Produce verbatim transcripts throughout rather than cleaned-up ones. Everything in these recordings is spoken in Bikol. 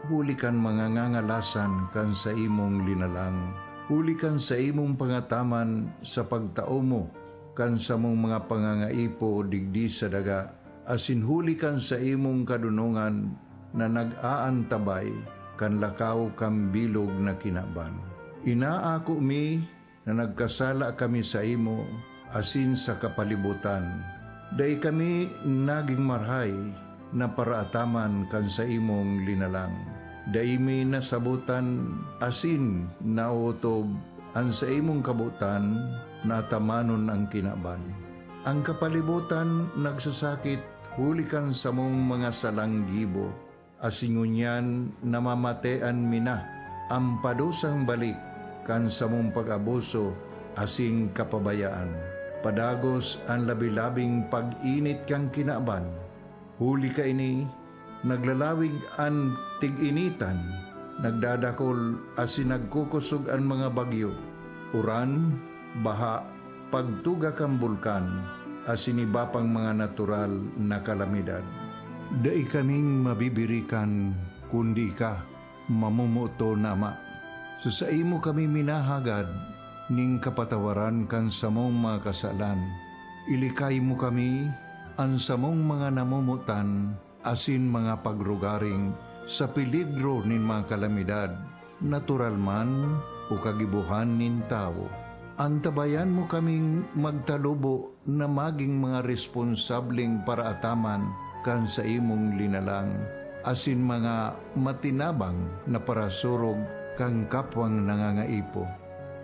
huli kan mga ngangalasan kan saimong linalang, huli kan saimong pangataman sa pagtao mo kan samong mga pangangaipo digdi sa daga, asin huli kan saimong kadonongan na nag-aantabay kan lakaw kan bilog na kinaban. Inaako mi na nagkasala kami saimo asin sa kapalibotan. Dai kami nagin marahay na paraataman kan saimong linalang. Dai mi nasabotan asin naotob an saimong kabotan na atamanon an kinaban. An kapalibotan nagsasakit huli kan samong mga salang gibo, asin ngunyan namamatean mi na an padusang balik kan samong pag-abuso asin kapabayaan. Padagos an labi-labing pag-init kan kinaban. Huli kaini, naglalawig an tig-initan, nagdadakol asin nagkukosog an mga bagyo, uran, baha, pagtuga kan bulkan, asin iba pang mga natural na kalamidad. Dai kaming mabibirikan, kundi ika, mamomoton na Ama. Sa saimo kami minahagad nin kapatawaran kan samong mga kasalan. Ilikay mo kami, an samong mga namomotan, asin mga pagrugaring sa peligro nin mga kalamidad, natural man o kagibohan nin tawo. Antabayan mo kaming magtalubo na magin mga responsableng paraataman kan saimong linalang, asin mga matinabang na parasurog kan kapwang nangangaipo.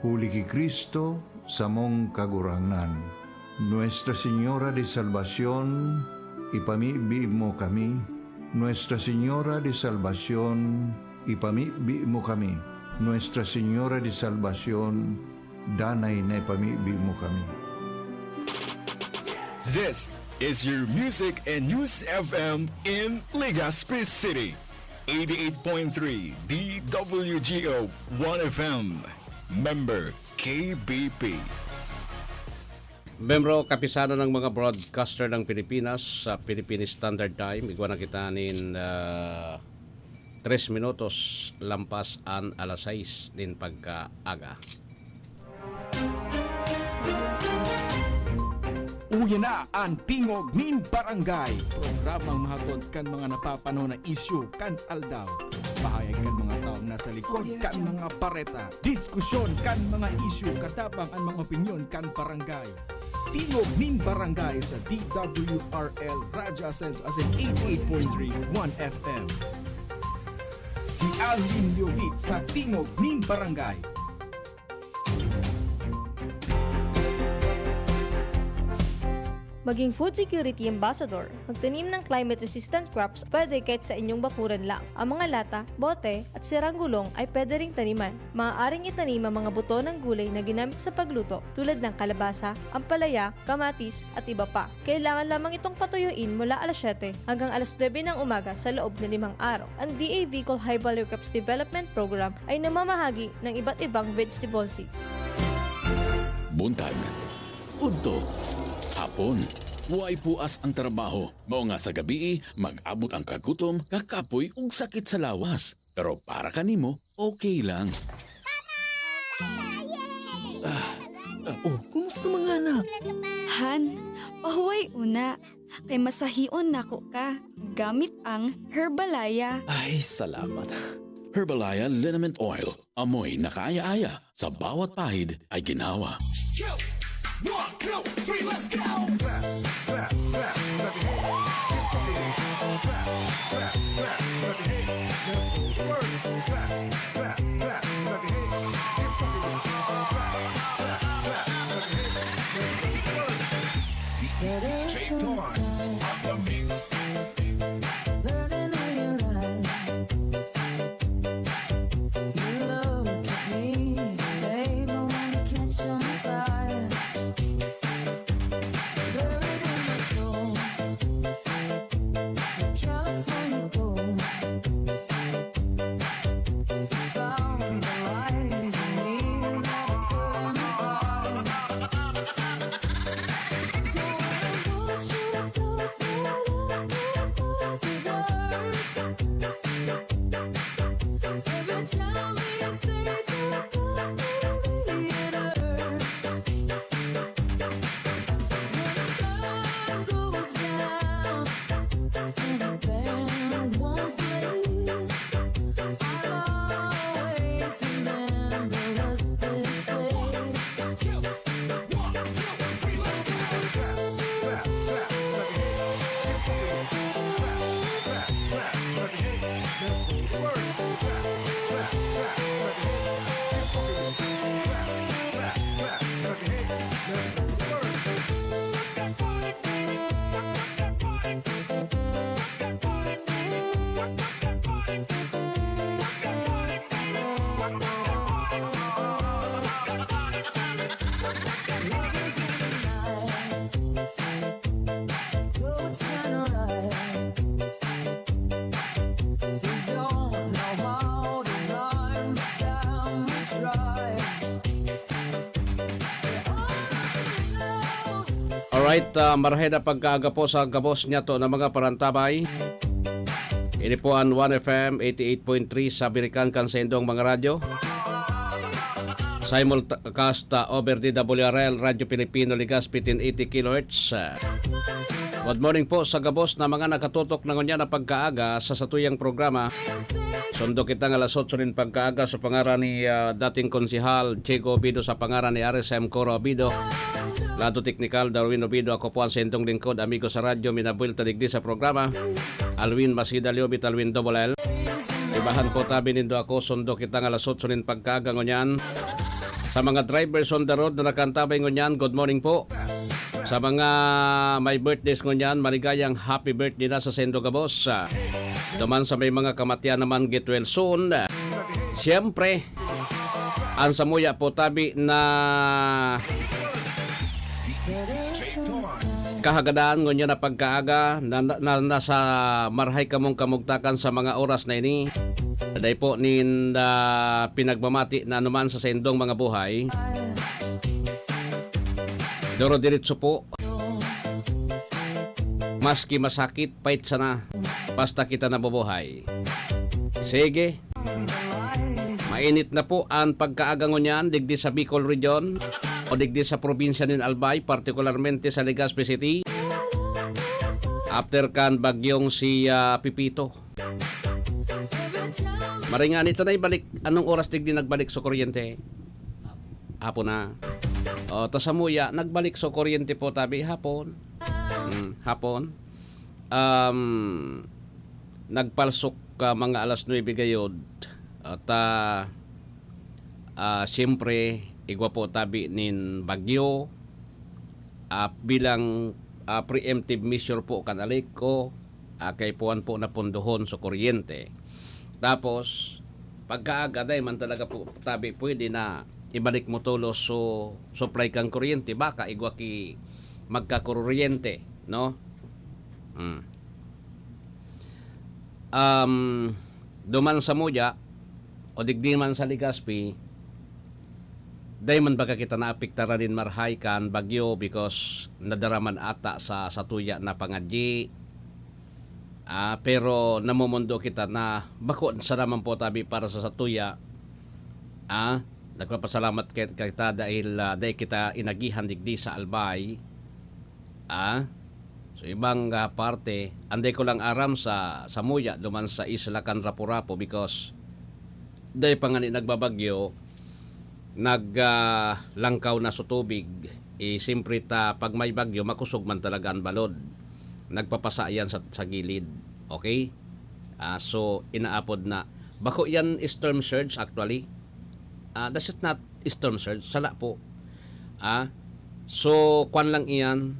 Huli ki Cristo, samong Kagurangnan. Nuestra Señora de Salvacion, ipamibi mo kami. Nuestra Señora de Salvacion, ipamibi mo kami. Nuestra Señora de Salvacion, danay na ipamibi mo kami. This is your Music and News F M in Legazpi City. Eighty-eight point three D W G O One F M. Member K B P. Membro, Kapisanan ng mga Broadcaster ng Pilipinas sa Philippine Standard Time. Igwa na kita nin, ah, tres minutos lampas an alas sais nin pagkaaga. Uya na an Tingog nin Barangay, programang mahatod kan mga napapanahon na isyu kan aldaw. Pahayag kan mga taong nasa likod kan mga bareta, diskusyon kan mga isyu, katabang an mga opinyon kan barangay. Tingog nin Barangay sa D W R L Radyo Ascenso asin eighty-eight point three One F M. Si Alvin Leovit sa Tingog nin Barangay. Maging food security ambassador. Magtanim ng climate-resistant crops pwede kahit sa inyong bakuran lang. Ang mga lata, bote, at sirang gulong ay pwede ring taniman. Maaaring itanim ang mga buto ng gulay na ginamit sa pagluto, tulad ng kalabasa, ampalaya, kamatis, at iba pa. Kailangan lamang itong patuyuin mula alas siyete hanggang alas nuebe ng umaga sa loob na limang araw. Ang D A Bicol High Value Crops Development Program ay namamahagi ng iba't ibang vegetable seed. Buntag, udto, hapon, way puas ang trabaho. Mao nga sa gabii, mag-abot ang kagutom, kakapoy ug sakit sa lawas. Pero para kanimo, okay lang. Ah, ah, oh, kumusta mga anak? Han, pahuway una. Kay masahion nako ka gamit ang Herbalaya. Ay, salamat. Herbalaya Liniment Oil. Amoy na kaaya-aya. Sa bawat pahid ay ginawa. Go! One, two, three, let's go! Clap, clap, clap, clap your hands. Keep fucking with it. Clap, clap, clap, clap your hands. Let's go to work. Clap, clap, clap, clap your hands. Keep fucking with it. Clap, clap, clap, clap your hands. Let's go to work. D J Torrance on the mix. Burning in your eyes. You look at me, babe, I wanna catch on fire. Buried in my soul, the California gold. Right, ah, marhay na pagkaaga po sa gabos niyato na mga parantabay. Ini po an One F M eighty-eight point three sa Birikan kan sa indong mga radyo. Simulcast, ah, over D W R L, Radyo Pilipino, Legazpi, ten eighty kilohertz. Ah, good morning po sa gabos na mga nakatutok na ngunyan na pagkaaga sa satuyang programa. Sundo kita nga alas otso nin pagkaaga sa pangaran ni, ah, dating konsehal Chico Obido, sa pangaran ni R S M Coro Obido. Lado teknikal, Darwin Obido. Ako po ang sentong lingkod, amigo sa radyo, minabuelta digdi sa programa, Alwin Masida Liobit, Alwin Double L. Ibahan po tabi nindo ako, sundo kita nga alas otso nin pagkaaga ngunyan. Sa mga drivers on the road na nakantabay ngunyan, good morning po. Sa mga may birthdays ngunyan, maligayang happy birthday na sa sendo gabos. Ah, duman sa may mga kamatian naman, get well soon. Siyempre, ang samuya po tabi na kahagadan ngunyan na pagkaaga na, na, na nasa marhay kamong kamugtakan sa mga oras na ini. Dai po nin, ah, pinagmamati na anuman sa saindong mga buhay. Doro diretso po. Maski masakit, pait sana. Basta kita nabubuhay. Sige. Mainit na po ang pagkaaga ngunyan digdi sa Bicol Region o digdi sa probinsya nin Albay, partikularmente sa Legazpi City. After kan bagyong si, ah, Pepito. Maray ngani, ito na ibalik. Anong oras digdi nagbalik sa kuryente? Hapon na. O, ta samuya, nagbalik sa kuryente po tabi hapon. Hmm, hapon. Um, nagpalsok ka mga alas nuebe gayod. At, ah, ah, siyempre, igwa po tabi nin bagyo. Ah, bilang, ah, preemptive measure po kan ALECO, ah, kaipuhan po na pundohon sa kuryente. Tapos, pagkaaga, dai man talaga po tabi pwede na ibalik mo tolos so supply kan kuryente, baka igwa ki magkakuryente, no? Hmm. Um, duman sa Muya, o digdi man sa Legazpi, dai man baga kita naapektaran nin marahay kan bagyo because nadara man ata sa satuya na pangadyi. Ah, pero namomondo kita na bako sana man po tabi para sa satuya. Ah, nagpapasalamat kay, kita dahil, ah, dai kita inagihan digdi sa Albay. Ah, so ibang, ah, parte, anday ko lang aram sa, sa Muya, duman sa isla kan Rapu-Rapu, because dai pa ngani nagbabagyo, nag, ah, langkaw na so tubig. Eh, siyempre ta, pag may bagyo, makosog man talaga an balod. Nagpapasa yan sa, sa gilid. Okay? Ah, so, inaapod na. Bako yan storm surge, actually. Ah, that's not storm surge. Sala po. Ah, so, kwan lang iyan.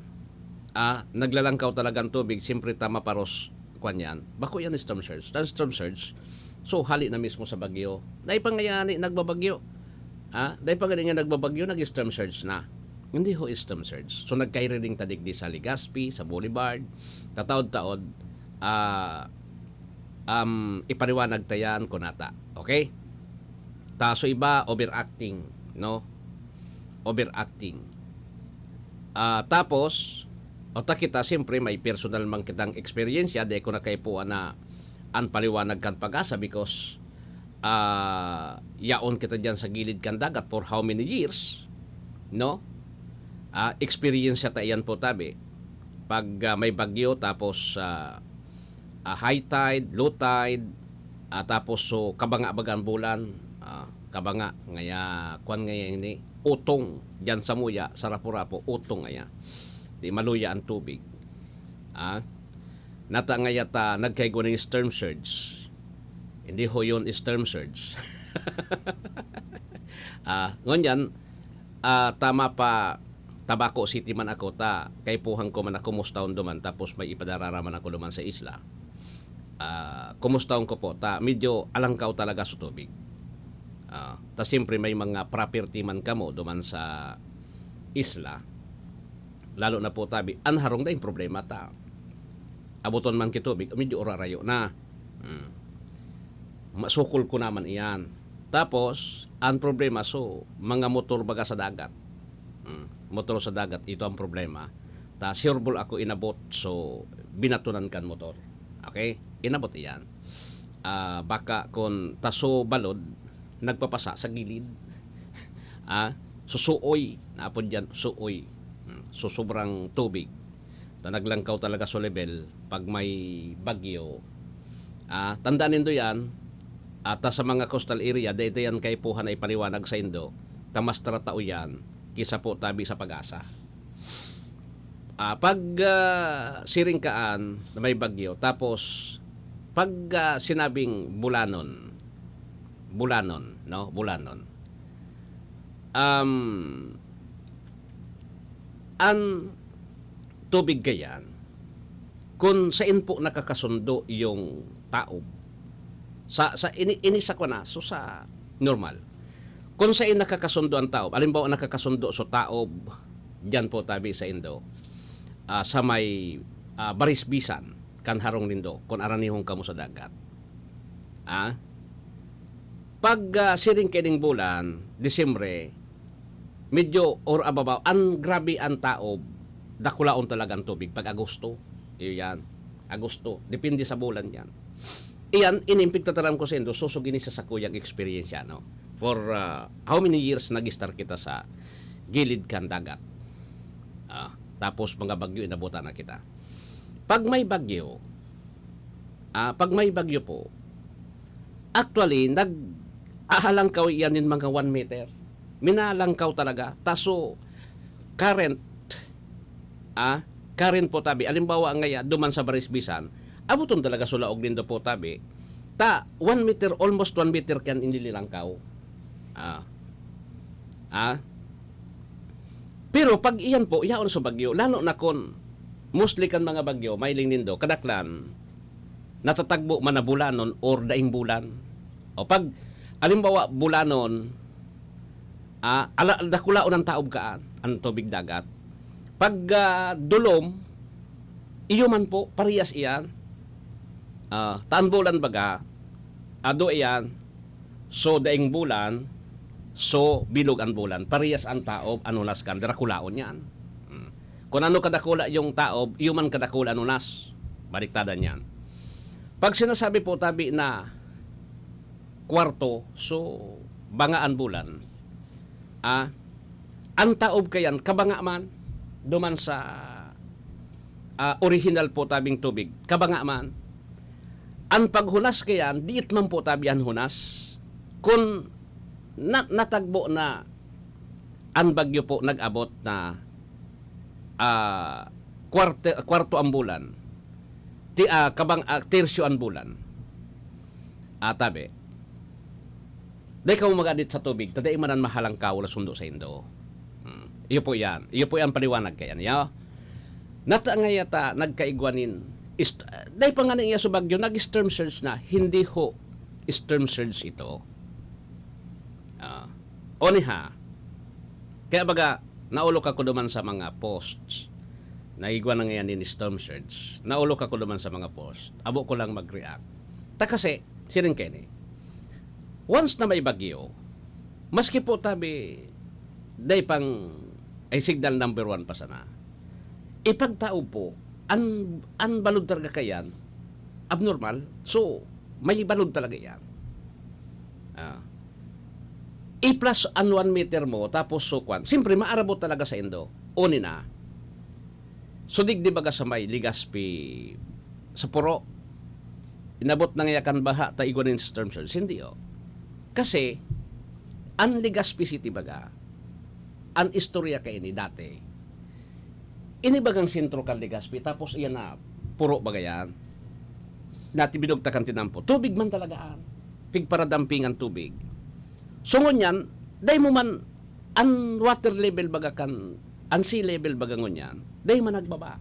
Ah, naglalangkaw talaga ang tubig. Siyempre, tama paros, kwan yan. Bako yan storm surge. Tan storm surge, so, hali na mismo sa bagyo. Dai pa ngayani nagbabagyo. Ah, dai pa ngani nga nagbabagyo, nag-storm surge na. Hindi ho storm surge. So, nagkairiding ta digdi sa Legazpi, sa Boulevard. Tataod-taod, ah, um, ipaliwanag ta yan kunata. Okay? Ta, so iba, overacting, no? Overacting. Ah, tapos, o ta kita, siyempre, may personal man kitang eksperyensya, dai ko nakaipuan na an paliwanag kan PAGASA because, ah, yaon kita diyan sa gilid kan dagat for how many years, no? Ah, eksperyensya ta iyan po tabi. Pag, ah, may bagyo, tapos, ah, ah, high tide, low tide, ah, tapos so kabanga baga an bulan, ah, kabanga, ngaya, kwan ngaya ini, utong, diyan sa Muya, sa Rapu-Rapu, utong ngaya. Di maluya an tubig. Ah, nata ngaya ta nagkaigwa ning storm surge. Hindi ho yun storm surge. Ah, ngunyan, ah, tama pa, Tabaco City man ako, ta kaipuhan ko man na kumustahon duman, tapos may ipadarara man ako duman sa isla. Ah, kumustahon ko po, ta medyo alangkaw talaga sa tubig. Ah, ta siyempre may mga property man kamo duman sa isla, lalo na po tabi, an harong daing problema ta. Abuton man ki tubig, medyo urarayo na. Mm. Masukol ko naman iyan. Tapos, ang problema, so, mga motor baga sa dagat. Mm. Motor sa dagat, ito ang problema. ta sureball ako inabot, so binatonan kan motor. Okay? Inabot iyan. Ah, baka kun taso balod, nagpapasa sa gilid. Ah, susuoy, naapod diyan, suoy. Hmm, so sobrang tubig. Ta naglangkaw talaga so level pag may bagyo. Ah, tandaan nindo yan, ata sa mga coastal area, dai yan kaipuhan na ipaliwanag sa indo, ta mas tratao yan kisa po tabi sa pag-asa. Ah, pag, ah, siring kaan na may bagyo, tapos pag, ah, sinabing bulanon, bulanon, no? Bulanon. Um, an tubig kayan, kun sain po nakakasundo yung taob, sa, sa ini, ini sa kwa na, so sa normal. Kun sain nakakasundo ang taob, halimbawa nakakasundo so taob, diyan po tabi sa indo, ah, sa may, ah, barisbisan, kan harong nindo, kun aranihon kamo sa dagat. Ah? Pag, ah, siring kining bulan, Disyembre, medyo or ababaw, an grabe an taob, dakulaon talaga an tubig pag Agosto. Iyo yan. Agosto. Depende sa bulan yan. Iyan, inimpig tataram ko sa indo, susog ini sa sakuyang eksperyensya, no? For, ah, how many years nag-star kita sa gilid kan dagat? Ah, tapos mga bagyo, inabutan na kita. Pag may bagyo, ah, pag may bagyo po, actually, nag-ahalangkaw iyan nin mga one meter. Minalangkaw talaga. Taso, current, ah, current po tabi. Alimbawa, ngaya, duman sa barisbisan, abuton talaga so laog nindo po tabi. Ta, one meter, almost one meter kan inililangkaw. Ah. Ah. Pero pag iyan po, yaon sa bagyo, lalo na kun mostly kan mga bagyo, mailing nindo, kadaklan, natatagbo man na bulanon or daing bulan. O pag, alimbawa, bulanon, ah, ala, dakulaon ang taob kaan, ang tubig dagat. Pag, ah, dulom, iyo man po, parehas iyan. Ah, taan bulan baga, ado iyan, so daing bulan, so bilog an bulan. Parehas an taob, an hunas kan, dakulaon yan. Hmm. Kun ano kadakula yung taob, iyo man kadakula an hunas. Baliktadan yan. Pag sinasabi po tabi na kwarto, so banga an bulan. Ah, an taob kayan, kabanga man, duman sa, ah, orihinal po tabing tubig, kabanga man. An paghunas kayan, diit man po tabi an hunas. Kun na, natagbo na an bagyo po nag-abot na, ah, kwarte-, kwarto ang bulan, ti-, ah, kabang-, ah, tersyo ang bulan. Ah, tabi. Dai kamo magadit sa tubig, ta dai man an mahalangkaw na sundo saindo. Hmm. Iyo po yan. Iyo po yan paliwanag kayan, ya. Nata ngaya ta nagkaigwa nin ist-, dai pa ngani iya so bagyo, nag-storm surge na. Hindi ho storm surge ito. Ah. Oni ha. Kaya baga, naolok ako duman sa mga posts. Naigwa na ngayan nin storm surge. Naolok ako duman sa mga post. Abo ko lang mag-react. Ta kasi, siring kaini, once na may bagyo, maski po tabi, dai pang, ay signal number one pa sana. Ipagtaob po, an, an balod talaga kayan, abnormal. So, may balod talaga yan. Ah. I-plus an one meter mo, tapos so kwan. Siyempre, maarabot talaga saindo. Oni na. So, digdi baga sa may Legazpi, sa Puro, inabot na ngaya kan baha, ta igwa nin storm surge. Hindi, oh. Kasi, an Legazpi City baga, an istorya kaini dati, ini bagang sentro kan Legazpi, tapos iyan na, Puro baga yan. Natibidog ta kan tinampo. Tubig man talaga an. Pigparadamping an tubig. So, ngunyan, dai mo man, an water level baga kan, an sea level baga ngunyan, dai man nagbaba.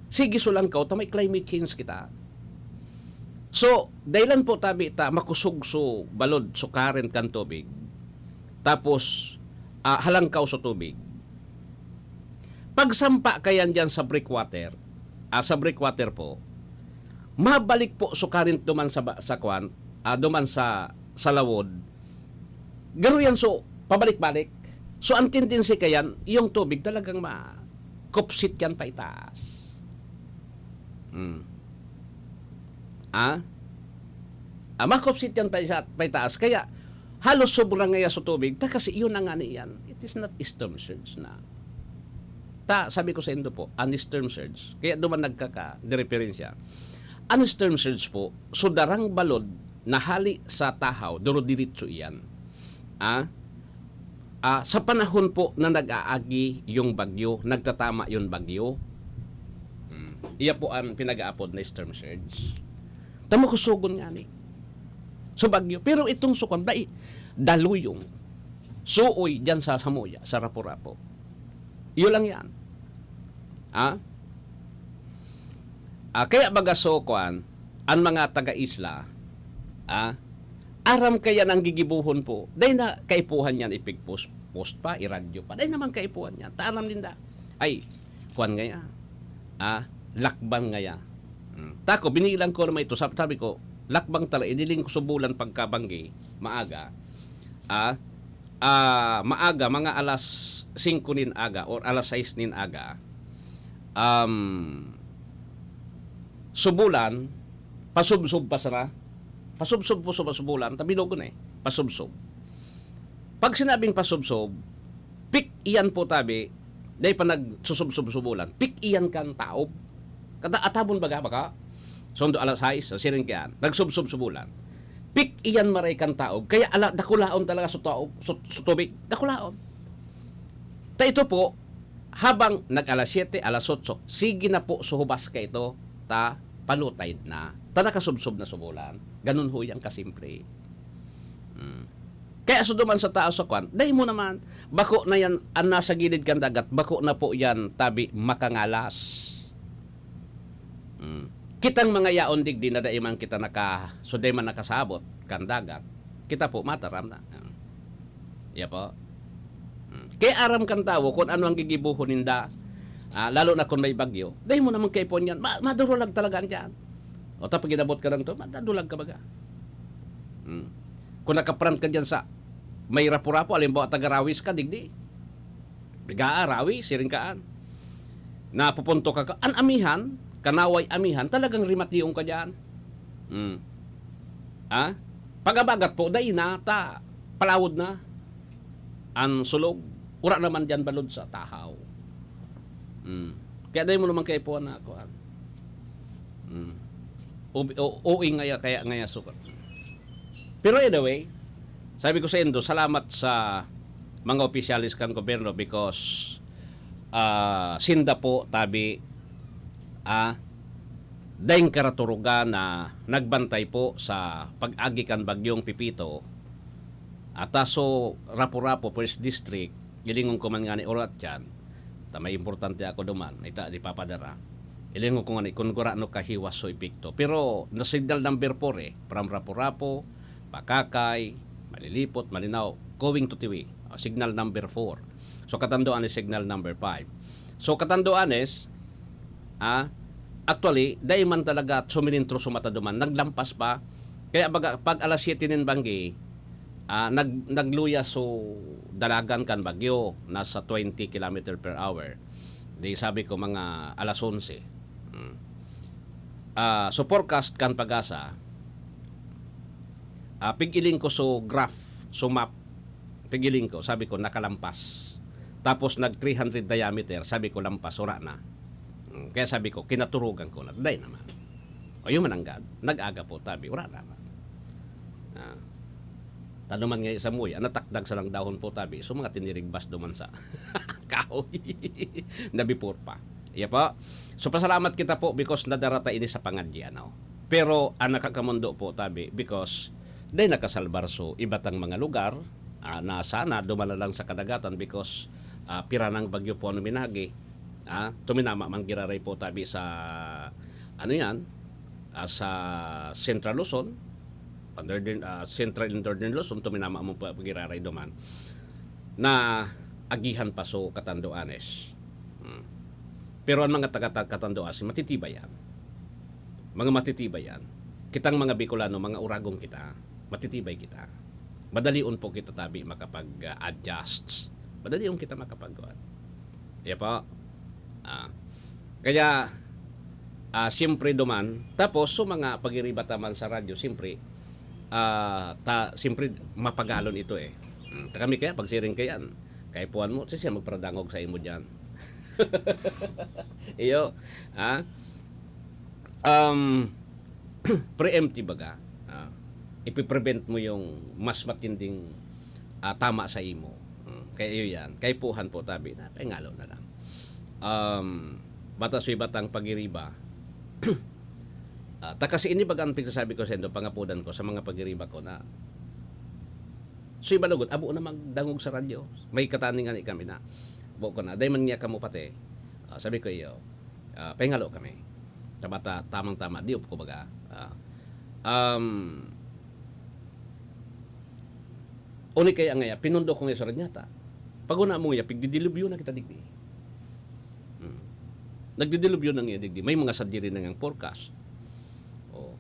Sige, sulangkaw, ta may climate change kita. So, dahilan po tabi ta makusog so balod, so current kan tubig. Tapos, ah, halangkaw sa tubig. Pagsampa kayan diyan sa breakwater, ah, sa breakwater po, mabalik po so current duman sa ba-, sa kwan, ah, duman sa, sa lawod. Garo yan, so, pabalik-balik. So, ang tendency kayan, yung tubig talagang ma-, kupsit yan paitaas. Hmm. Ah? Ah, makupsit yan paisa-, paitaas. Kaya, halos sobra ngaya sa tubig. Ta kasi yun na nga niyan. It is not storm surge na. Ta, sabi ko sa indo po, an storm surge. Kaya duman nagkaka-, direperensya. An storm surge po, so darang balod na hali sa tahaw, duro-diritso iyan. Ah? Ah, sa panahon po na nag-aagi yung bagyo, nagtatama yung bagyo, hmm, iya po ang pinag-aapod na storm surge. Tamo kusugon nga ni. So, bagyo. Pero itong sukon, dai, daluyong. Suoy dyan sa Samuya, sa Rapu-Rapu. Iyo lang yan. Ah? Ah, kaya baga so, kuan, an mga taga-isla, ah, aram kaya nang gigibohon po. Dai na kaipuhan yan, ipigpost, post pa, iradyo pa. Dai naman kaipuhan yan. Ta aram ninda. Ay, kuan ngaya. Ah, lakbang ngaya. Hmm. Tako, binilang ko naman ito. Sab-, sabi ko, lakbang tala, iniling ko subulan pagkabanggi, maaga. Ah, ah, maaga, mga alas singko nin aga or alas sais nin aga, um, subulan, pasubsob pa sana. Pasubsob po sa subulan, ta bilog na eh. Pasubsob. Pag sinabing pasubsob, pik iyan po tabi, dai pa nagsusubsob subulan. Pik iyan kan taob. Kada atabon baga, baka, sundo alas sais, sa siring kiyan, nagsubsob subulan. Pik iyan maray kan taob, kaya ala, dakulaon talaga sa taob, sa, sa tubig. Dakulaon. Ta ito po, habang nag-alas siyete, alas otso, sige na po, suhubas ka ito, ta palutay na. Ta nakasubsob na subulan. Ganun ho yan kasimple. Hmm. Kaya so duman sa taas sa kwan, dai mo naman, bako na yan, ang nasa gilid kan dagat, bako na po yan, tabi, makangalas. Hmm. Kitang mga yaon digdi na dai man kita naka-, so dai man nakasabot kan dagat, kita po mataram na. Hmm. Iya po. Hmm. Kaya aram kan tawo kung ano ang gigibohon ninda, ah, lalo na kung may bagyo, dai mo naman kaipuhan yan. Ma-, madurulag talaga yan. O, tapos inabot ka lang to, madadulag ka baga. Hmm. Kung nakaprant ka dyan sa may Rapu-Rapu, halimbawa, taga Rawis ka, digdi. Bigaa, Rawi, siring kaan. Napupunto ka, ka, an amihan, kanaway amihan, talagang rimatiyon ka dyan. Hmm. Ah? Pag-abagat po, dai na, ta, palawod na. An sulog, ura naman dyan balod sa tahaw. Hmm. Kaya dai mo naman kaipuhan na, kuan. Hmm. Ubi-, o-, uing ngaya, kaya ngaya sukat. Pero anyway, sabi ko sa indo, salamat sa mga opisyales kan gobyerno because, ah, sinda po, tabi, ah, daing karaturugan na nagbantay po sa pag-agi kan Bagyong Pepito. At, ah, so, Rapu-Rapu, First District, hilingon ko man ngani urat yan, ta may importante ako duman, ita, di papadara. Hilingon ko ngani, kun gurano kahiwas so epekto. Pero, na signal number four eh, from Rapu-Rapu, Pakakay, Malilipot, Malinao, going to Tiwi. Ah, signal number four. So, Catanduanes signal number five. So, Catanduanes, ah, actually, dai man talaga suminintro sa mata duman. Naglampas pa. Kaya baga, pag alas siyete nin banggi, ah, nag-, nagluya so dalagan kan bagyo, nasa twenty kilometer per hour. Di sabi ko, mga alas onse. Hmm. Ah, so forecast kan PAGASA, ah, pig-iling ko so graph, so map, pig-iling ko, sabi ko, nakalampas. Tapos nag three hundred diameter, sabi ko, lampas, wala na. Hmm, kaya sabi ko, kinaturugan ko na, dai naman. O, yun man ang gag-, nag-aga po, tabi, wala naman. Ah, tanuman nga sa muya, natakdag sa lang dahon po, tabi. So, mga tinirigbas duman sa kahoy na before pa. Iya po. So, pasalamat kita po because nadarata ini sa pangadyi, ano. Pero, ang nakakamundo po, tabi, because dai nakasalbar so iba tang mga lugar, ah, na sana duman na lang sa kadagatan because, ah, pira nang bagyo po ano minagi. Ah, tuminama man giraray po tabi sa, ano yan, ah, sa Central Luzon, pa Northern, ah, Central and Northern Luzon, tuminama man po giraray duman na agihan pa so Catanduanes. Hmm. Pero ang mga taga, taga Catanduanes, matitibay yan. Mga matitibay yan. Kitang mga Bicolano, mga uragong kita, matitibay kita. Madalion po kita tabi makapag-adjust. Madalion kita makapag-, iya po. Ah, kaya, ah, siyempre duman, tapos sa mga pagiriba ta man sa radyo, siyempre, ah, ta siyempre mapagalon ito, eh. Hmm, ta kami kaya pagsiring kaiyan, kaipuhan mo, si siya magparadangog sa imo diyan. Iyo, ah, um, preemptive baga, ah, ipe-prevent mo yung mas matinding, ah, tama sa imo. Hmm, kaya iyo yan, kaipuhan po tabi na, paingalo na lang. Um, bata sa iba tang pagiriba, ah, ta kasi ini baga ang pigsasabi ko sa indo, pangapodan ko sa mga pagiriba ko na, so iba lugod, abo na magdangog sa radyo. May kataningan ni kami na, bo ko na, dahil man niya kamo pati, ah, sabi ko iyo, ah, paingalo kami. Tabata, tamang-tama, diop ko baga. Ah, um, uni kaya ngaya, pinundo ko ngaya sa radyo ta. Pag una mo ngaya, pigdidilubyo na kita digdi. Hmm. Nagdidilubyo na ngaya digdi. May mga sadiri na ngang forecast. Oh.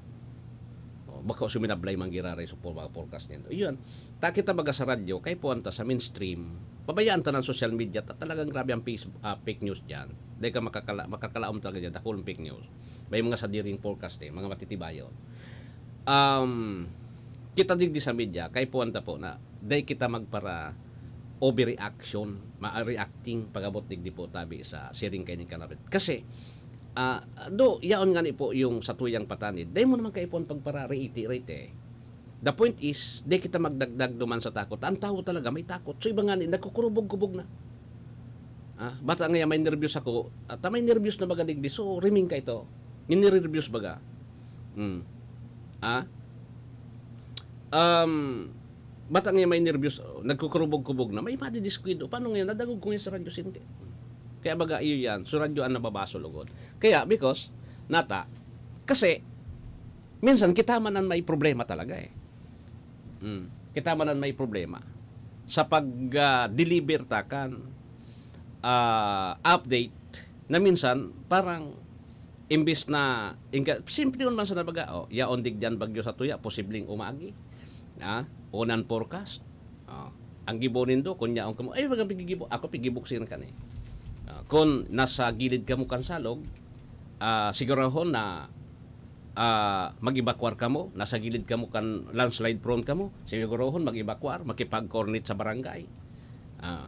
Oh, bako suminablay man giraray sa po-, mga forecast niyan. Iyon, ta kita baga sa radyo, kaipuhan ta sa mainstream. Pabayaan ta ng social media, ta talagang grabe ang face-, ah, fake news diyan. Dahil ka makakala-, makakalaom talaga diyan, dakulang fake news. May mga sadiring forecast eh, mga matitibayon. Um, kita digdi sa media, kaipuhan ta po na dahil kita magpara overreaction, ma-, reacting pag-abot digdi po tabi sa siring kaining kanapit. Kasi, ah, do, yaon nga ni po yung sa tuyang patanid. Dahil mo naman kaipuhan pagpara-reiterate eh. The point is, di kita magdagdag duman sa takot. Ang tao talaga may takot. So, iba nga ni, nagkukurubog-kubog na. Ah, bata nga yan, may nervyos ako. At may nervyos na baga digdi. So, riming ka ito. Nininervyos baga. Hmm. Ah? Um, bata nga yan, may nervyos. Oh, nagkukurubog-kubog na. May madidiskuido. Paano ngayon? Nadangog ko ngayon sa radyo, sinte. Kaya baga, iyo yan. So, radyo ang nababasol ugod. Kaya, because, nata, kasi, minsan, kita man ang may problema talaga eh. Mm. Kita man ang may problema. Sa pag, ah, deliver ta kan, ah, update na minsan parang imbis na ingka-, simple naman sa nabaga, oh, yaon digdiyan bagyo sa tuya, posibleng umagi. Ah, unan forecast. Oh, ang gibo nindo, kun yaon kamo, ay, wag ang pigigibo. Ako, pigibok siya kani. Ah, kun nasa gilid kamo kan salog, ah, sigurahon na ah, mag-evacuar kamo, nasa gilid kamo kan landslide prone kamo, sigurohon mag-evacuar, makipag-coordinate sa barangay. Ah,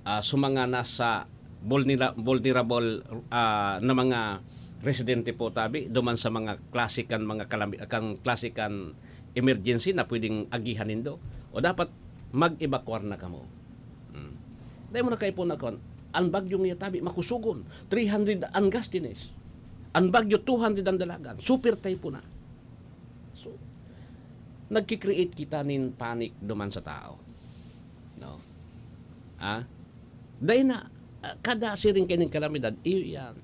ah, sa mga nasa vulnera-, vulnerable, ah, na mga residente po tabi, duman sa mga klase kan mga kalami-, kan klase kan emergency na pwedeng agihan nindo, o dapat mag-evacuar na kamo. Hmm. Dahil mo na kaipon na kon, ang bagyo nga tabi, makusugon, three hundred ang gustines. Ang bagyo, two hundred ang dalagan. Super typhoon na. So, nagki-create kita nin panic duman sa tao. No? Ah? Dahil na, ah, kada siring kaining kalamidad, iyo yan.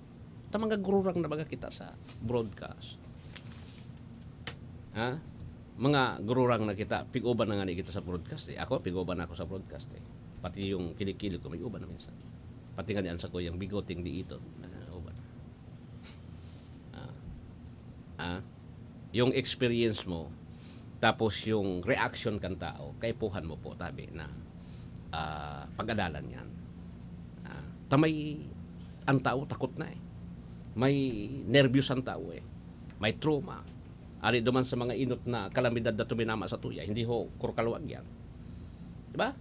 Ta mga gururang na baga kita sa broadcast. Ha? Mga gururang na kita, pig-uban na nga ni kita sa broadcast eh. Ako, pig-uban na ako sa broadcast eh. Pati yung kilikili ko, may uban na minsan. Pati nga ni ang sakuyang bigoting diiton, ah, uban. Ah. Ah. Yung experience mo, tapos yung reaction kan tao, kaipuhan mo po, tabi na, ah, pag-adalan yan. Ah, ta may, ang tao takot na eh. May nervyos ang tao eh. May trauma. Ari duman sa mga inot na kalamidad na tuminama sa tuya, hindi ho kurkalwag yan. Di ba?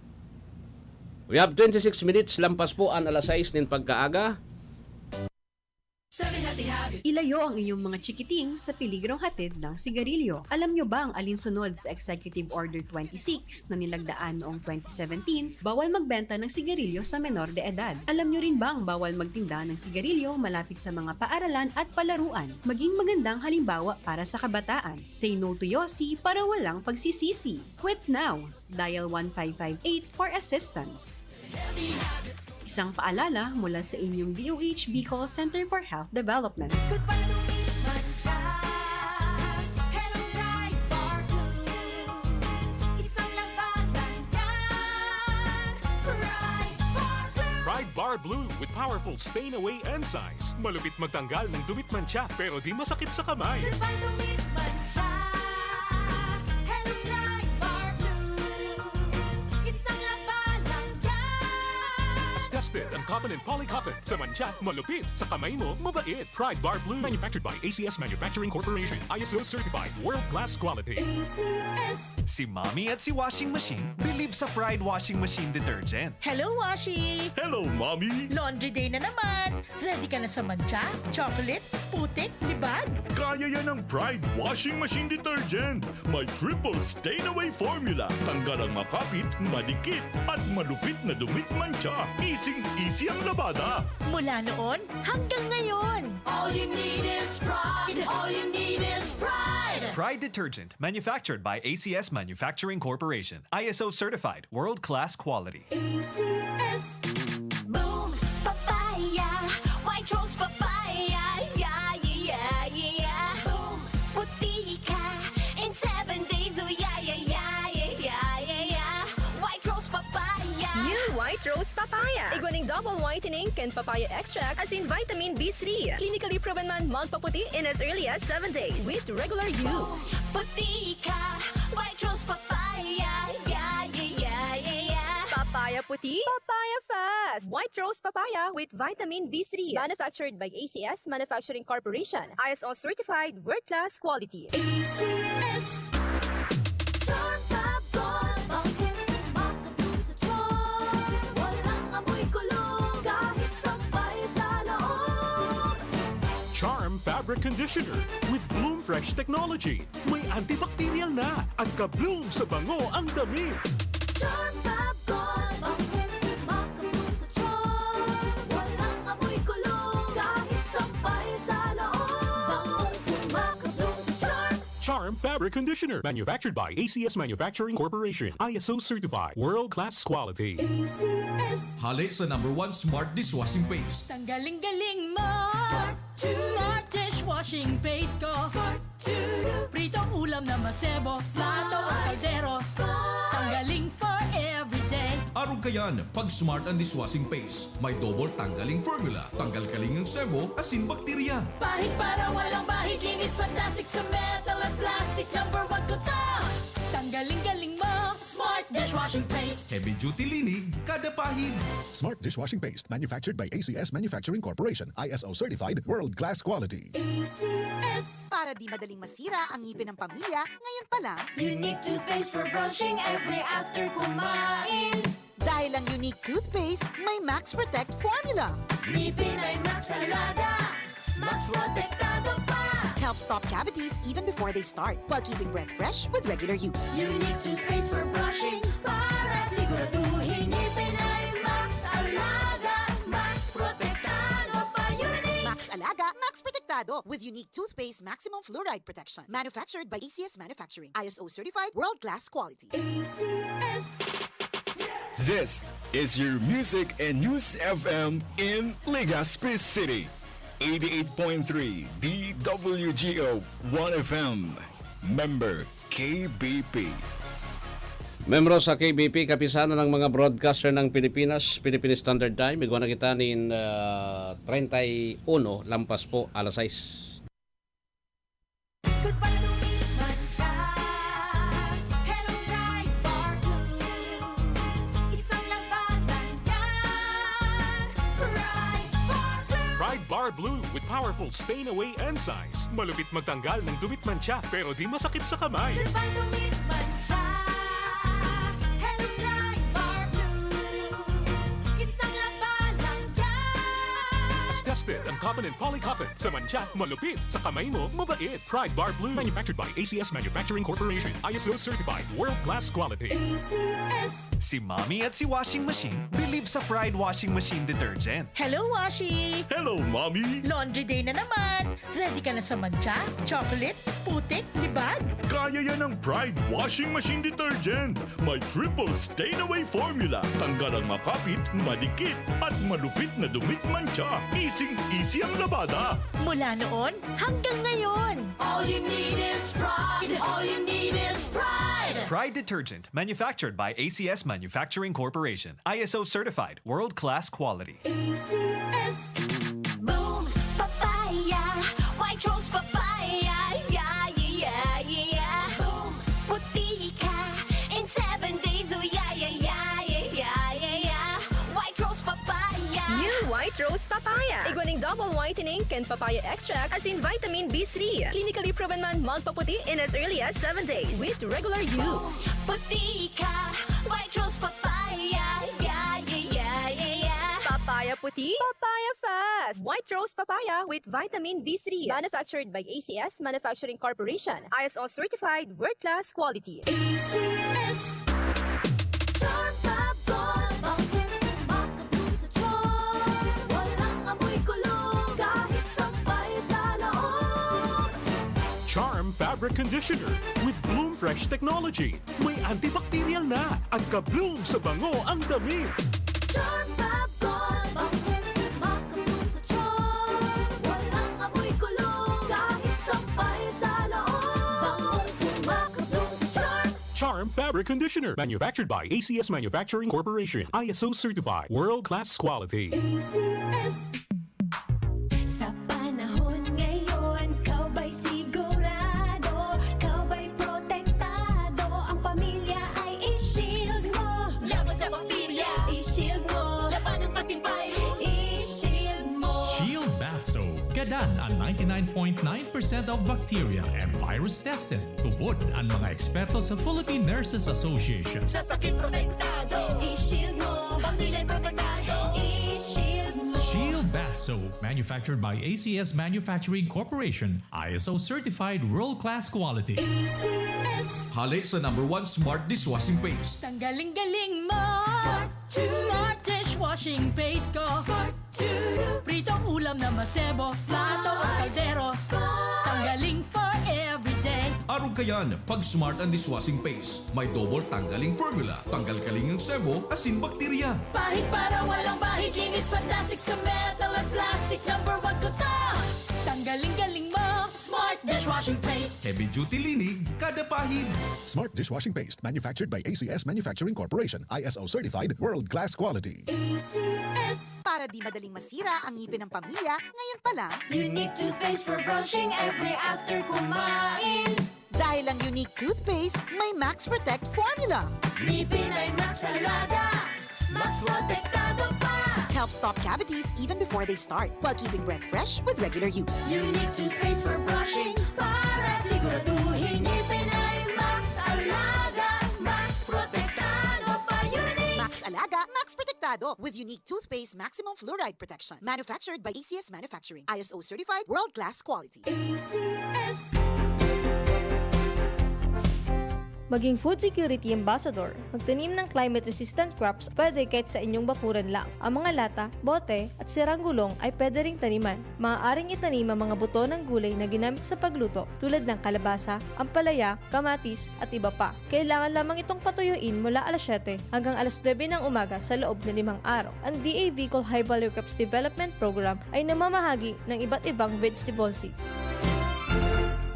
We have twenty-six minutes, lampas po ang alas sais nin pagkaaga. Seven Healthy Habits. Ilayo ang inyong mga chikiting sa peligrong hatid ng sigarilyo. Alam nyo ba ang alinsunod sa Executive Order twenty-six na nilagdaan noong twenty seventeen? Bawal magbenta ng sigarilyo sa menor de edad. Alam nyo rin ba ang bawal magtinda ng sigarilyo malapit sa mga paaralan at palaruan? Maging magandang halimbawa para sa kabataan. Say no to Yossi para walang pagsisisi. Quit now! Dial one five five eight for assistance. Isang paalala mula sa inyong D O H Bicol Center for Health Development. Goodbye to meat mancha. Hello, Pride Bar Blue. Isang laban lang yan. Pride Bar Blue. Pride Bar Blue with powerful stain away enzymes. Malupit magtanggal ng dumi at mantsa, pero di masakit sa kamay. Goodbye to meat mancha. Hello, Pride Bar Blue. Isang laban lang yan. Tested ang cotton and poly cotton. Sa mantsa, malupit. Sa kamay mo, mabait. Pride Bar Blue. Manufactured by A C S Manufacturing Corporation. I S O certified. World class quality. A C S. Si Mommy at si Washing Machine believe sa Pride Washing Machine Detergent. Hello, Washi! Hello, Mommy! Laundry day na naman! Ready ka na sa mantsa, chocolate, putik, libag? Kaya yan ng Pride Washing Machine Detergent. May triple stain away formula. Tanggal ang makapit, madikit, at malupit na dumit, mantsa. Easy-easy ang labada. Mula noon hanggang ngayon. All you need is Pride. All you need is Pride. Pride Detergent, manufactured by A C S Manufacturing Corporation. I S O certified, world-class quality. A C S. Boom Papaya, White Rose Papaya, yeah, yeah, yeah, yeah. Boom, puti ka in seven days, oh yeah, yeah, yeah, yeah, yeah, yeah, yeah. White Rose Papaya. New White Rose Papaya. Igwa ning double whitening kan papaya extract asin vitamin B three. Clinically proven man magpaputi in as early as seven days with regular use. Puti ka, White Rose Papaya, yeah, yeah, yeah, yeah, yeah. Papaya puti, papaya fast. White Rose Papaya with vitamin B three. Manufactured by A C S Manufacturing Corporation. I S O certified, world-class quality. A C S. Charm Fab Gold, bangkeng makabloom sa charm. Walang amoy kulog kahit sampay sa loob. Charm Fabric Conditioner with Bloom Fresh Technology. May antibacterial na at ka-bloom sa bango ang damit. Charm Fab Gold, bangkeng makabloom sa charm. Walang amoy kulog kahit sampay sa loob. Bangkeng makabloom sa charm. Charm Fabric Conditioner, manufactured by A C S Manufacturing Corporation, I S O certified, world-class quality. A C S. Hale sa number one smart dishwashing paste. Tanggaling-galing mo! Smart to. Smart dishwashing paste ko. Smart to. Pritong ulam na masebo, plato o kaldero. Smart. Tanggaling for everyday. Arog kayan, pag Smart ang dishwashing paste, may double tanggaling formula. Tanggal kaling ang sebo, asin bakterya. Pahid para walang bahid, linis fantastic sa metal at plastic. Number one ko to. Tanggaling-galing mo, Smart dishwashing paste. Heavy duty linig, kada pahid. Smart dishwashing paste, manufactured by A C S Manufacturing Corporation, I S O certified, world-class quality. A C S. Para di madaling masira ang ngipin ng pamilya, ngayon pa lang. Unique toothpaste for brushing every after kumain. Dahil ang Unique toothpaste may Max Protect formula. Ngipin ay Max Alaga, Max Protektado pa. Helps stop cavities even before they start, while keeping breath fresh with regular use. Unique toothpaste for brushing para siguraduhin ngipin ay Max Alaga, Max Protektado pa. Unique! Max Alaga, Max Protektado with Unique Toothpaste Maximum Fluoride Protection. Manufactured by A C S Manufacturing. I S O certified, world-class quality. A C S. This is your music and news F M in Legazpi City. Eighty-eight point three D W G O One F M. Member K B P. Membro sa K B P, Kapisanan ng mga Broadcaster ng Pilipinas, Philippine Standard Time. Igwa na kita nin, ah, treinta y uno, lampas po alas sais. Goodbye to meat mancha. Hello, Pride Bar Blue. Isang labanan yan. Pride Bar Blue. Pride Bar Blue with powerful stain away enzymes. Malupit magtanggal ng dumit mancha, pero di masakit sa kamay. Goodbye to meat mancha. Hello, Pride Bar Blue. Isang labanan yan. Tested ang cotton and poly cotton. Sa mantsa, malupit. Sa kamay mo, mabait. Pride Bar Blue. Manufactured by A C S Manufacturing Corporation. I S O certified. World class quality. A C S. Si Mommy at si Washing Machine believe sa Pride Washing Machine Detergent. Hello, Washi! Hello, Mommy! Laundry day na naman! Ready ka na sa mantsa, chocolate, putik, libag? Kaya yan ng Pride Washing Machine Detergent. May triple stain away formula. Tanggal ang makapit, madikit, at malupit na dumit mantsa. Easing-easy ang labada. Mula noon hanggang ngayon. All you need is Pride. All you need is Pride. Pride Detergent, manufactured by A C S Manufacturing Corporation. I S O certified, world-class quality. A C S. Boom Papaya, White Rose Papaya, yeah, yeah, yeah, yeah. Boom, puti ka in seven days, oh yeah, yeah, yeah, yeah, yeah, yeah, yeah. White Rose Papaya. White Rose Papaya. Igwa ning double whitening kan papaya extract asin vitamin B three. Clinically proven man magpaputi in as early as seven days with regular use. Puti ka, White Rose Papaya. Yeah, yeah, yeah, yeah, yeah. Papaya puti, papaya fast. White Rose Papaya with vitamin B three. Manufactured by A C S Manufacturing Corporation. I S O certified, world-class quality. A C S. Charm Fab Gold, bangkeng makabloom sa charm. Walang amoy kulog, kahit sampay sa laog. Charm Fabric Conditioner with Bloom Fresh Technology. May antibacterial na at ka-bloom sa bango ang damit. Charm Fab Gold, bangkeng makabloom sa charm. Walang amoy kulog, kahit sampay sa laog. Bangkeng makabloom sa charm. Charm Fabric Conditioner, manufactured by A C S Manufacturing Corporation, I S O certified, world-class quality. A C S. Sa panahon ngayon, ikaw ba'y sigurado? Ikaw ba'y protektado? Ang pamilya ay i-shield mo. Laban sa bakterya. I-shield mo. Labanan pati virus. I-shield mo. Shield Bath Soap. Gadan ang ninety-nine point nine percent of bacteria and virus tested. Tubod ang mga eksperto sa Philippine Nurses Association. Sa sakit protektado. I-shield mo. Pamilya protektado. I-shield mo. Shield Bath Soap, manufactured by A C S Manufacturing Corporation, I S O certified world-class quality. A C S. Hale sa number one smart dishwashing paste. Tanggaling-galing mo. Smart. Smart dishwashing paste ko. Smart. Pritong ulam na masebo, plato o kaldero. Tanggaling for everyday. Arog kayan, pag Smart ang dishwashing paste, may double tanggaling formula. Tanggal kaling ang sebo, asin bakterya. Pahid para walang bahid, linis fantastic sa metal at plastic. Number one ko to. Tanggaling-galing mo, Smart dishwashing paste. Heavy duty linig, kada pahid. Smart dishwashing paste, manufactured by A C S Manufacturing Corporation, I S O certified, world-class quality. A C S. Para di madaling masira ang ngipin ng pamilya, ngayon pa lang. Unique toothpaste for brushing every after kumain. Dahil ang Unique toothpaste, may Max Protect formula. Ngipin ay Max Alaga, Max Protektado pa. Helps stop cavities even before they start, while keeping breath fresh with regular use. Unique toothpaste for brushing para siguraduhin ngipin ay Max Alaga, Max Protektado pa. Unique. Max Alaga, Max Protektado with Unique Toothpaste Maximum Fluoride Protection. Manufactured by A C S Manufacturing. I S O certified, world-class quality. A C S. Maging food security ambassador. Magtanim ng climate-resistant crops pwede kahit sa inyong bakuran lang. Ang mga lata, bote, at sirang gulong ay pwede ring taniman. Maaaring itanim ang mga buto ng gulay na ginamit sa pagluto, tulad ng kalabasa, ampalaya, kamatis, at iba pa. Kailangan lamang itong patuyuin mula alas siyete hanggang alas nuebe ng umaga sa loob na limang araw. Ang D A Bicol High Value Crops Development Program ay namamahagi ng iba't ibang vegetable seed.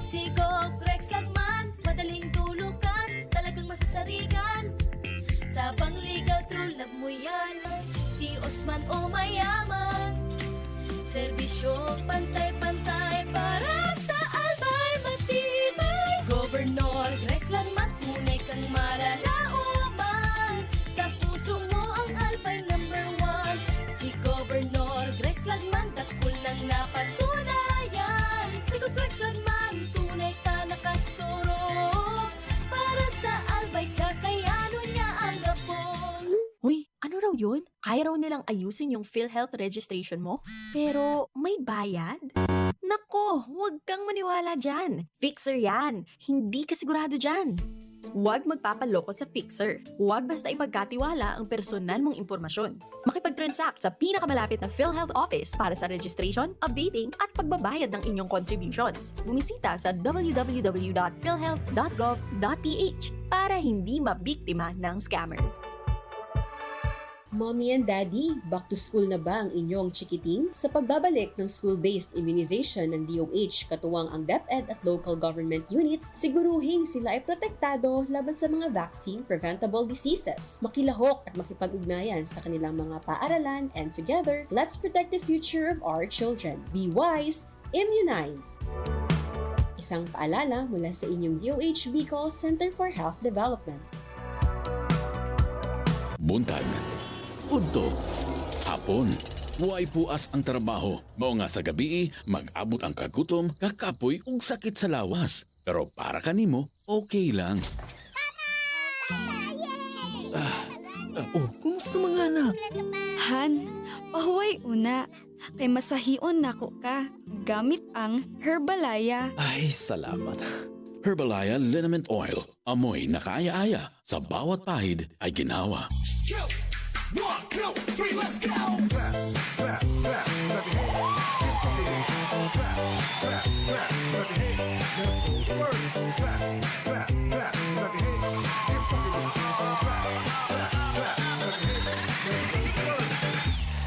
Si Gov Rex Lagman, madaling tulukan, talagang masasarigan. Tabang, legal, true love mo yan. Tios man o mayaman, serbisyo pantay-pantay para sa albay matibay. Governor Rex Lagman, tunay kang malalaoman. Sa puso mo ang albay number one. Si Governor Rex Lagman, dakul nang napatunayan. Si Gov Rex Lagman, tunay ta nakasurog. Para sa albay, kakayanon niya ang gabos. Uy, ano raw yun? Kaya raw nilang ayusin yung PhilHealth registration mo? Pero may bayad? Nako, huwag kang maniwala dyan. Fixer yan. Hindi ka sigurado dyan. Huwag magpapaloko sa Fixer. Huwag basta ipagkatiwala ang personal mong impormasyon. Makipag-transact sa pinakamalapit na PhilHealth office para sa registration, updating, at pagbabayad ng inyong contributions. Bumisita sa w w w dot philhealth dot gov dot p h para hindi mabiktima ng scammer. Mommy and Daddy, back to school na ba ang inyong chikiting? Sa pagbabalik ng school-based immunization ng D O H, katuwang ang DepEd at local government units, siguruhing sila ay protektado laban sa mga vaccine-preventable diseases. Makilahok at makipag-ugnayan sa kanilang mga paaralan, and together, let's protect the future of our children. Be wise, immunize! Isang paalala mula sa inyong D O H Bicol Center for Health Development. Buntag, udto, hapon, Way puas ang trabaho. Mao nga sa gabii, mag-abot ang kagutom, kakapoy ug sakit sa lawas. Pero para kanimo, okay lang. Ah, ah, oh, kumusta mga anak? Han, pahuway una. Kay masahion nako ka gamit ang Herbalaya. Ay, salamat. Herbalaya Liniment Oil. Amoy na kaaya-aya. Sa bawat pahid ay ginawa. Two, one, two, three, let's go! Clap, clap, clap, clap your hands. Keep fucking with it. Clap, clap, clap your hands. Let's go to work. Clap, clap, clap, clap your hands. Keep fucking with it. Clap, clap, clap, clap your hands. Let's go to work.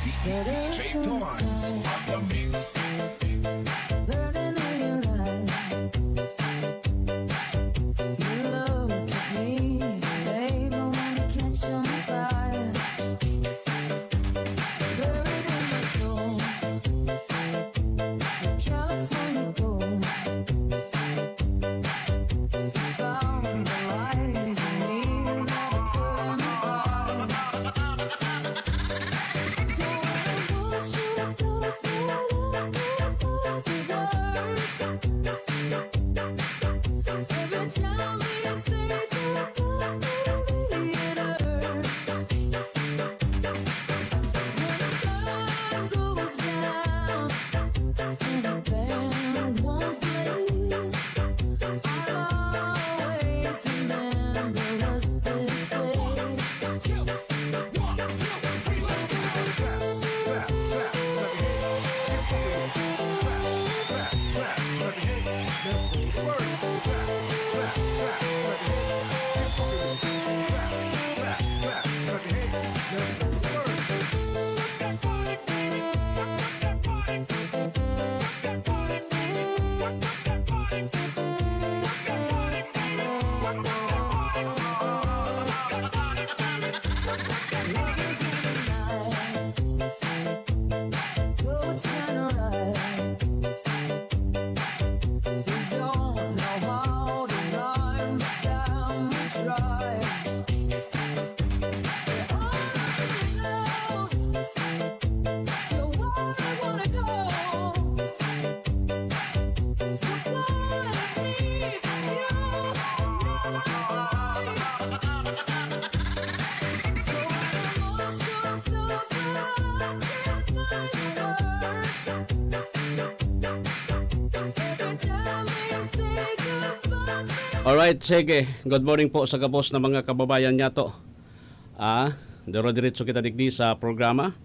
D J Torrance on the mix. Burning in your eyes. You look at me, babe, I wanna catch on fire. Buried in my soul, the California gold. Found the light in me, and I couldn't hide. So I want you to open up the words. Every time we say goodbye, baby, it hurts. When the sun goes down and the band won't play, I'll always remember us this way. Alright, sige. Good morning po sa gabos na mga kababayan niyato. Ah, diro-diretso kita digdi sa programa.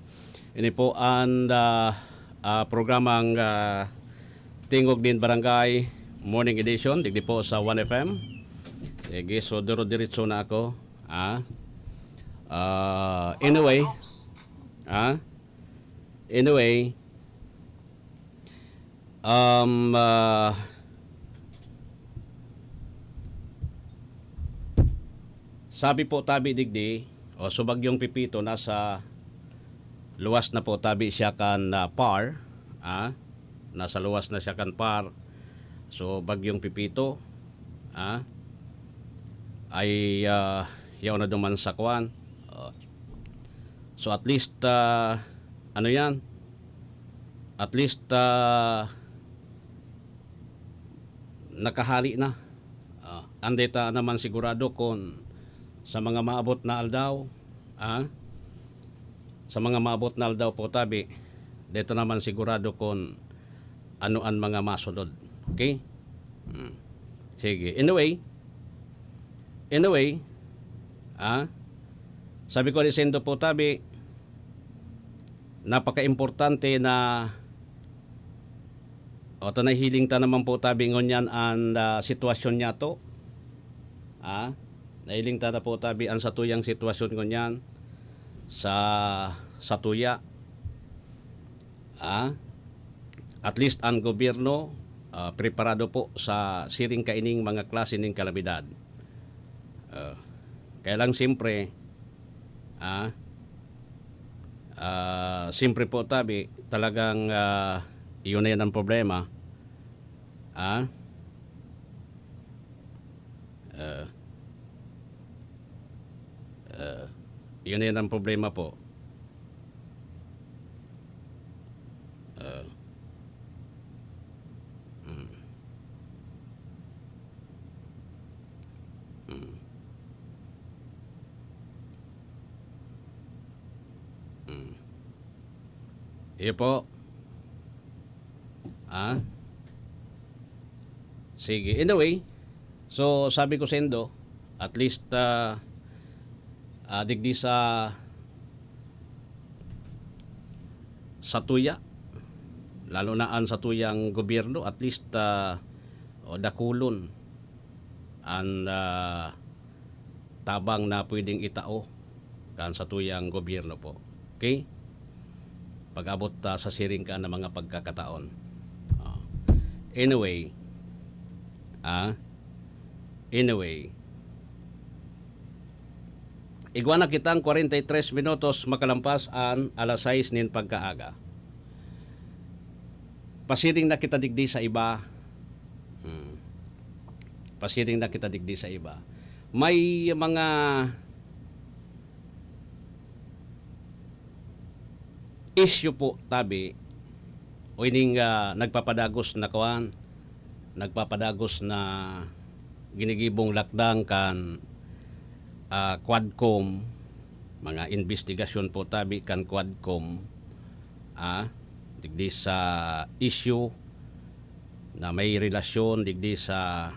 Ini po ang, ah, ah, programang, ah, Tingog nin Barangay Morning Edition, digdi po sa One F M. Sige, so diro-diretso na ako. Ah, ah, anyway, ah, anyway, um, ah, sabi po tabi digdi, o, so Bagyong Pepito nasa luwas na po tabi siya kan, ah, par, ah, nasa luwas na siya kan par. So, Bagyong Pepito, ah, ay, ah, yaon na duman sa kwan. Oh. So, at least, ah, ano yan? At least, ah, nakahali na. Ah, an deta naman sigurado kun sa mga maabot na aldaw, ah, sa mga maabot na aldaw po tabi, deta naman sigurado kun ano an mga masunod. Okay? Hmm. Sige. Anyway, anyway, ah, sabi ko ni Sendo po tabi, napaka-importante na, o, ta nahiling ta naman po tabi ngunyan an, ah, sitwasyon niyato. Ah, nahiling ta na po tabi an satuyang sitwasyon ngunyan sa, satuya. Ah, at least an gobyerno, ah, preparado po sa siring kaining mga klase ning kalamidad. Ah, kaya lang siyempre, ah, ah, siyempre po tabi, talagang, ah, iyon na yan ang problema. Ah, ah, ah, iyon na yan ang problema po. Iyo po. Ah? Sige. Anyway, so sabi ko saindo, at least, ah, ah, digdi sa, sa tuya, lalo na an sa tuyang gobyerno, at least, ah, o dakulon an, ah, tabang na pwedeng itao kan sa tuyang gobyerno po. Okay? Pag-abot, ah, sa siring ka na mga pagkakataon. Ah. Anyway, ah, anyway, igwa na kitang kwarenta y tres minutos makalampas an alas sais nin pagkaaga. Pasiring na kita digdi sa iba. Hmm. Pasiring na kita digdi sa iba. May mga issue po, tabi, o ining, ah, nagpapadagos na kuwan, nagpapadagos na ginigibong lakdang kan, ah, Quadcom, mga investigasyon po, tabi, kan Quadcom, ah, digdi sa issue na may relasyon digdi sa,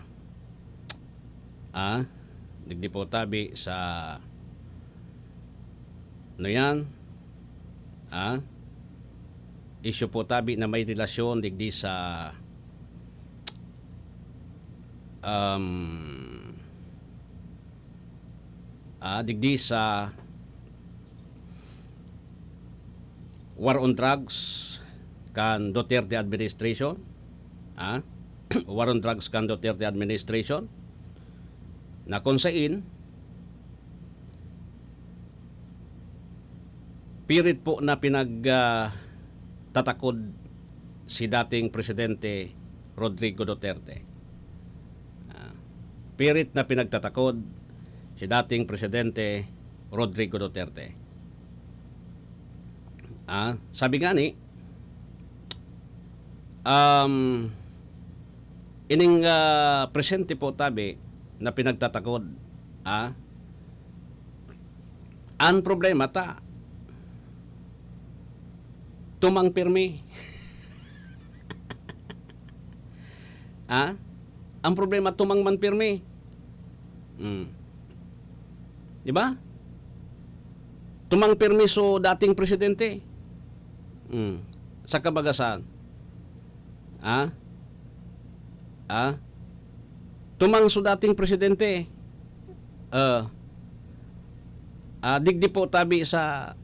ah, digdi po, tabi, sa, ano yan? Ah, issue po, tabi, na may relasyon digdi sa, um, ah, digdi sa war on drugs kan Duterte administration, ah, war on drugs kan Duterte administration, na kung sain pirit po na pinag, ah, tatakod si dating Presidente Rodrigo Duterte. Ah, pirit na pinagtatakod si dating Presidente Rodrigo Duterte. Ah, sabi nga ni, um, ining, ah, presente po, tabi, na pinagtatakod, ah, ang problema ta, tumang pirmi. Ah? Ang problema, tumang man pirmi. Hmm. Di ba? Tumang pirmi so dating presidente. Hmm. Sa kabagasan. Ah? Ah? Tumang so dating presidente. Ah. Ah, digdi po tabi sa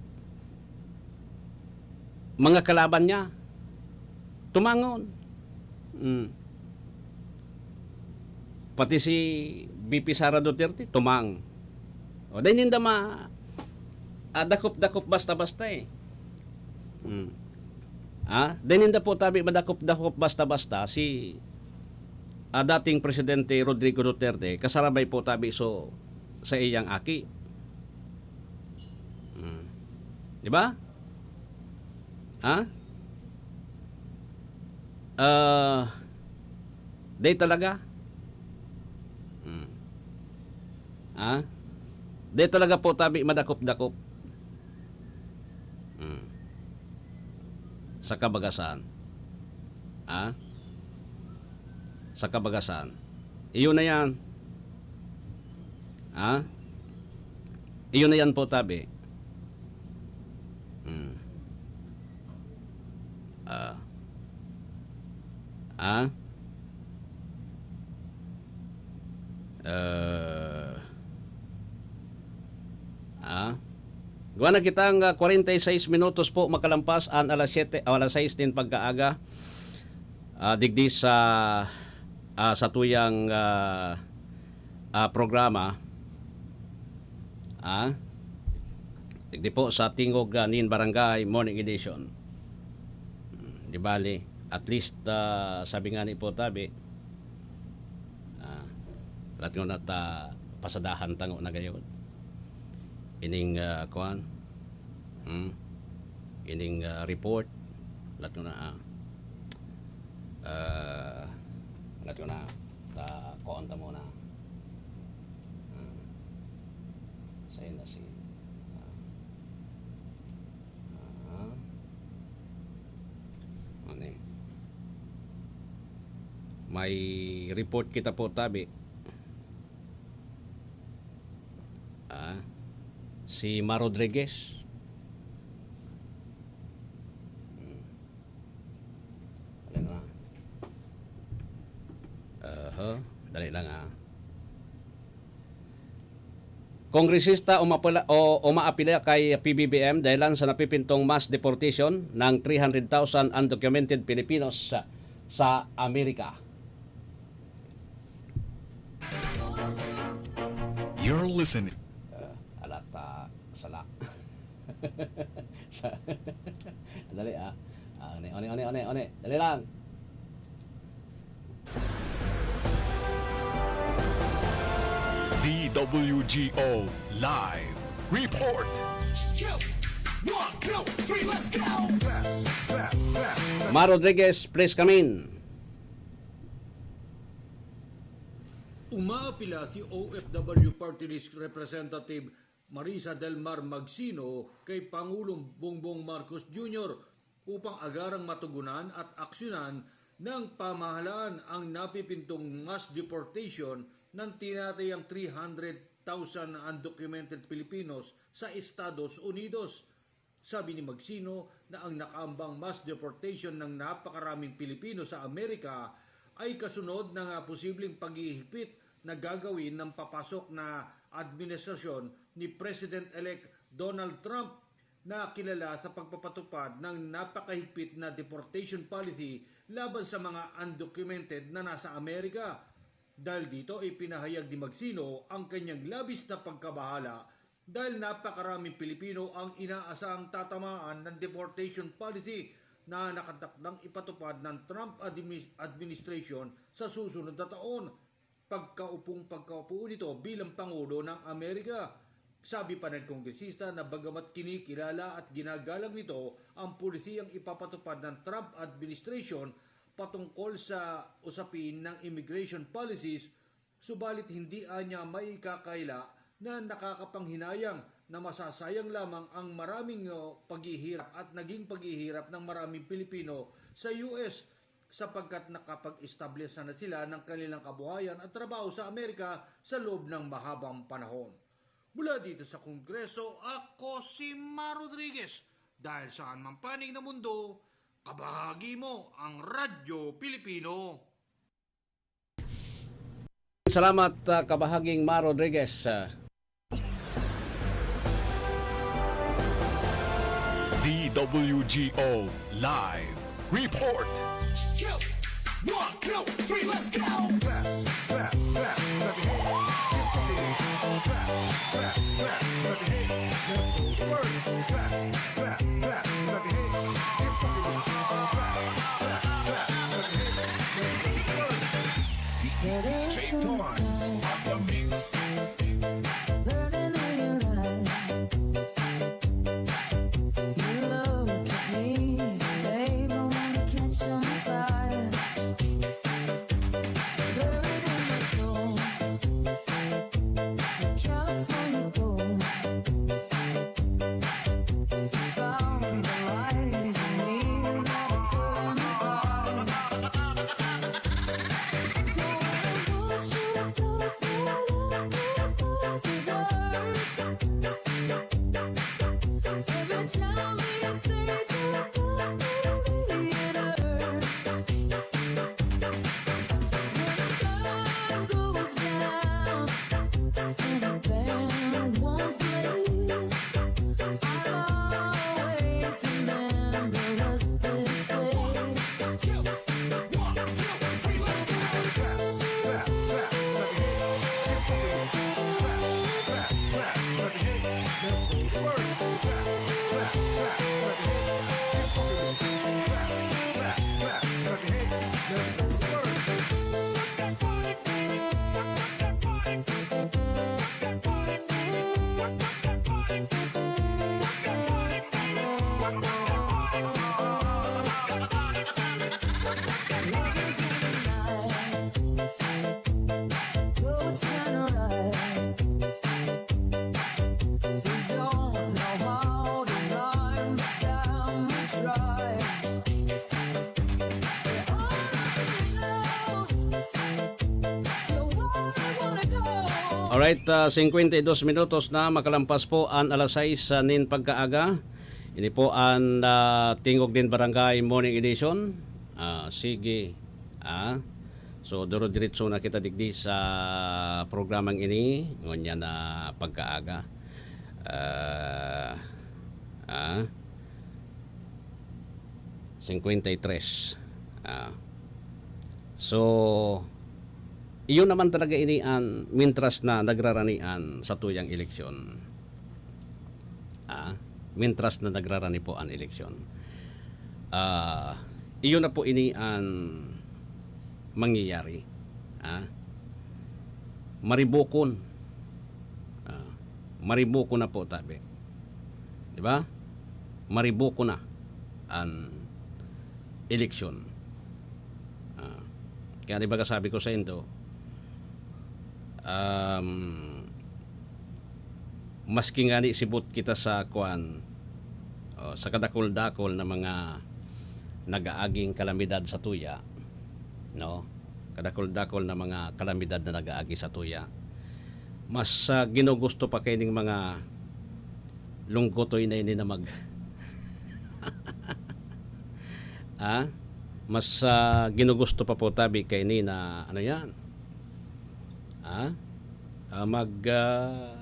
mga kalaban niya. Tumangon. Mm. Pati si V P Sara Duterte, tumang. O, dai ninda ma-, ah, dakop-dakop basta-basta eh. Mm. Ah, dai ninda po tabi madakop-dakop basta-basta si, ah, dating Presidente Rodrigo Duterte, kasarabay po tabi so sa iyang aki. Mm. Di ba? Ha? Ah, dai talaga. Hmm. Ha? Dai talaga po tabi madakop-dakop. Hmm. Sa kabagasan. Ha? Sa kabagasan. Iyo na yan. Ha? Iyo na yan po, tabi. Hmm. Ah. Ah? Ah. Ah? Igwa na kitang, ah, kwarenta y seis minutos po makalampas an alas siyete o alas sais nin pagkaaga. Ah, digdi sa, ah, satuyang, ah, ah, programa, ah, digdi po sa Tingog, ah, nin Barangay Morning Edition. Hmm, di bali, at least, ah, sabi nga ni po tabi, ah, lahat nga nata pasadahan tango na gayod. Ining, ah, kuwan, hmm, ining, ah, report, lahat nga na, ah, ah, lahat nga na, ta, kuwan ta muna. Ah, sa'yo na si, ah, ah, May report kita po, tabi. Ah, si Ma Rodriguez. Hmm. Dali na. Aha, dali lang, ah. Kongresista umapela-, o umaapila kay P B B M dahilan sa napipintong mass deportation ng three hundred thousand undocumented Filipinos sa, sa Amerika. You're listening. Ah, alata, sala. Sa, dali, ah. Ah, one, one, one, one, one. Dali lang. D W G O Live Report. Two, one, two, three, let's go! Clap, clap, clap. Ma Rodriguez, please come in. Umaapila si O F W Party List Representative Marisa Del Mar Magsino kay Pangulong Bongbong Marcos Junior upang agarang matugunan at aksyonan ng pamahalaan ang napipintong mass deportation ng tinatayang three hundred thousand undocumented Filipinos sa Estados Unidos. Sabi ni Magsino na ang nakaambang mass deportation ng napakaraming Pilipino sa Amerika ay kasunod ng, ah, posibleng paghihigpit na gagawin ng papasok na administrasyon ni President-elect Donald Trump, na kilala sa pagpapatupad ng napakahigpit na deportation policy laban sa mga undocumented na nasa Amerika. Dahil dito, ipinahayag ni Magsino ang kanyang labis na pagkabahala dahil napakaraming Pilipino ang inaasahang tatamaan ng deportation policy na nakatakdang ipatupad ng Trump admi-, administration sa susunod na taon, pagkaupong pagkaupo nito bilang Pangulo ng Amerika. Sabi pa ng kongresista na bagamat kinikilala at ginagalang nito ang polisiyang ipapatupad ng Trump administration patungkol sa usapin ng immigration policies, subalit hindi anya maikakaila na nakakapanghinayang na masasayang lamang ang maraming, uh, paghihirap at naging paghihirap ng maraming Pilipino sa U S, sapagkat nakapag-establish na sila ng kanilang kabuhayan at trabaho sa Amerika sa loob ng mahabang panahon. Mula dito sa Kongreso, ako si Ma Rodriguez. Dahil saan mang panig ng mundo, kabahagi mo ang Radyo Pilipino. Salamat, ah, kabahaging Ma Rodriguez. D W G O Live Report. Two, one, two, three, let's go! Clap, clap, clap, clap your hands. Clap, clap, clap, clap your hands. Let's go to work. Clap, clap, clap, clap your hands. Clap, clap, clap your hands. Let's go to work. D J Torrance on the mix. Burning in your eyes. You look at me, babe, I wanna catch on fire. Buried in my soul, California gold. Found the light in me that I couldn't buy. So I want you to talk right up before the words. Every time we say goodbye, baby, it hurts. When the sun goes down and the band won't play, I'll always remember us this way. Alright, ah, singkwenta y dos minutos na makalampas po an alas sais, ah, nin pagkaaga. Ini po an, ah, Tingog nin Barangay Morning Edition. Ah, sige. Ah, so, duro-diretso na kita digdi sa programang ini, ngunyan na pagkaaga. Ah, ah, singkwenta y tres. Ah. So, iyon naman talaga ini an mintras na nagrarani an satuyang eleksyon. Ah, mintras na nagrarani po an eleksyon. Ah, iyon na po ini an mangyayari. Ah, maribukon. Ah, maribukon na po, tabi. Di ba? Maribukon na an eleksyon. Ah, kaya di ba kasabi ko sa indo, um, maski ngani sibot kita sa kwan, o, sa kadakul-dakul na mga nag-aaging kalamidad sa tuya, no? Kadakul-dakul na mga kalamidad na nag-aagi sa tuya. Mas, ah, ginugusto pa kaining mga lunggotoy na ini na mag-, ah, mas, ah, ginugusto pa po tabi kaini na, ano yan? Ah? Ah, mag, ah,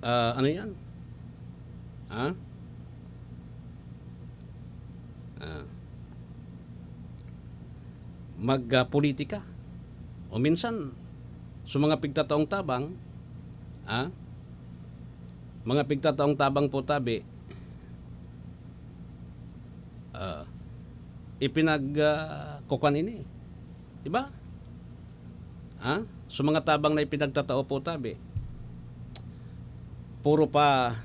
ah, ano yan? Ah? Ah. Mag, ah, politika. O minsan, sa mga pigtataong tabang, ah, mga pigtataong tabang po tabi, ah, ipinag, ah, kukuan ini. Di ba? Ha? So, mga tabang na ipinagtatao po tabi, puro pa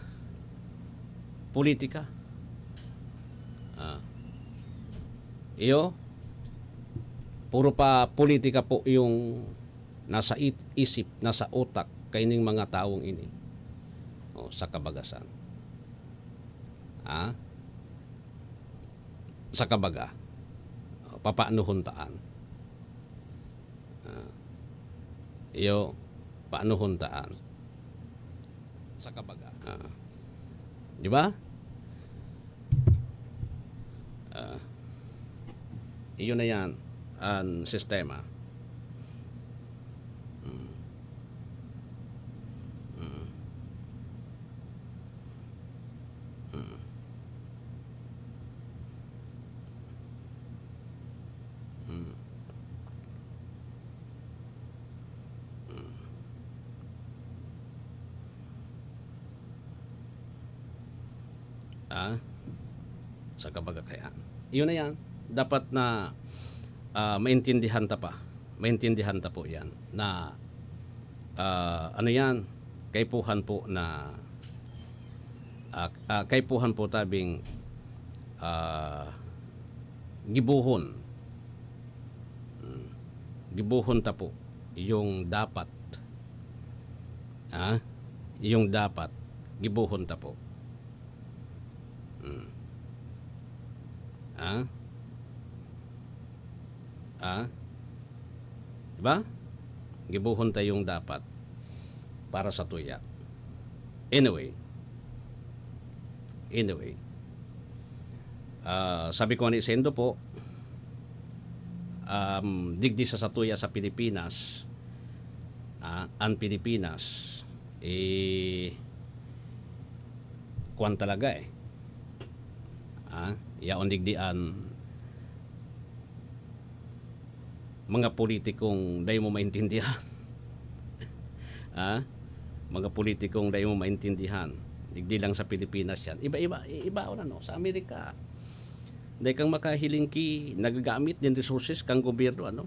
politika. Ah. Iyo, puro pa politika po yung nasa it-, isip, nasa utak kaining mga tawong ini. O, sa kabagasan. Ha? Sa kabaga. O, papaanohon taan. Ah. Iyo, paanohon taan. Sa kabaga. Ah. Di ba? Ah. Iyo na yan, an sistema. Mm. Mm. Mm. Mm. Mm. Ah, sa kabaga kaya. Iyon na yan. Dapat na, ah, maintindihan ta pa. Maintindihan ta po yan na, ah, ano yan, kaipuhan po na, ah, ah, kaipuhan po tabing, ah, gibohon. Hmm. Gibohon ta po yung dapat. Ah, yung dapat. Gibohon ta po. Hmm. Ah? Ah? Diba? Gibohon ta yung dapat para sa tuya. Anyway. Anyway. Ah, sabi ko ni Sendo po, um, digdi sa satuya sa Pilipinas, ah, an Pilipinas, eh, kwan talaga eh. Ah, yaon digdi an mga politikong dai mo maintindihan. Ah, mga politikong dai mo maintindihan. Digdi lang sa Pilipinas yan. Iba-iba, i-, iba, ano, sa Amerika. Dai kang makahiling ki nagagamit nin resources kang gobyerno, ano?